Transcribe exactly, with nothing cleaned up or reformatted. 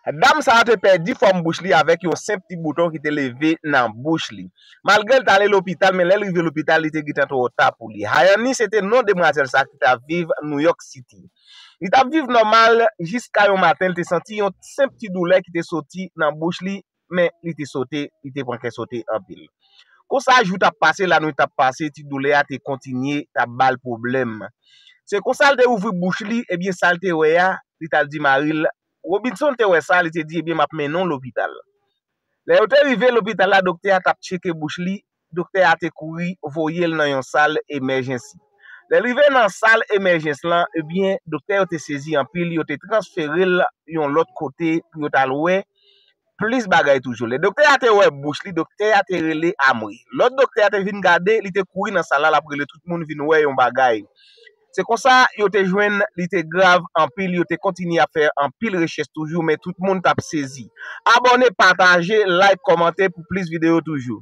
Dam sa a te pèdi fòm bouch li avèk yon senp ti bouton ki te leve nan bouch li. Malgre l t ale lopital, men lè l rive lopital, li te gentan twò ta pou li. Hayani se te non demwazèl sa a ki t ap viv New York City. Li t ap viv nòmal jiska yon maten, li te santi yon senp ti doulè ki te soti nan bouch li, men li te sote, li te pran kè sote anpil. Konsa, jou t ap pase, lanwit t ap pase, ti doulè a te kontinye, t ap ba l pwoblèm. Se konsa, l te ouvri bouch li, ebyen, sa l te wè a, li t al di mari l. Robinson te wè sa, li te di, ebyen, m ap mennen w lopital. Lè yo te rive lopital la, doktè a t ap tcheke bouch li, doktè a te kouri voye l nan yon sal emèjens. Lè l rive nan sal emèjens lan, ebyen, doktè yo te sezi anpil, yo te transfere l yon lòt kote pou yo t al wè plis bagay toujou. Lè doktè a te wè bouch li, doktè a te rele Amri. Lòt doktè a te vin gade, li te kouri nan sal la, l ap rele tout moun vin wè yon bagay. Se konsa, yo te jwenn li te grav anpil, yo te kontinye ap fè anpil rechèch toujou, men tout moun t ap sezi. Abòne, pataje, like, kòmante pou plis videyo toujou.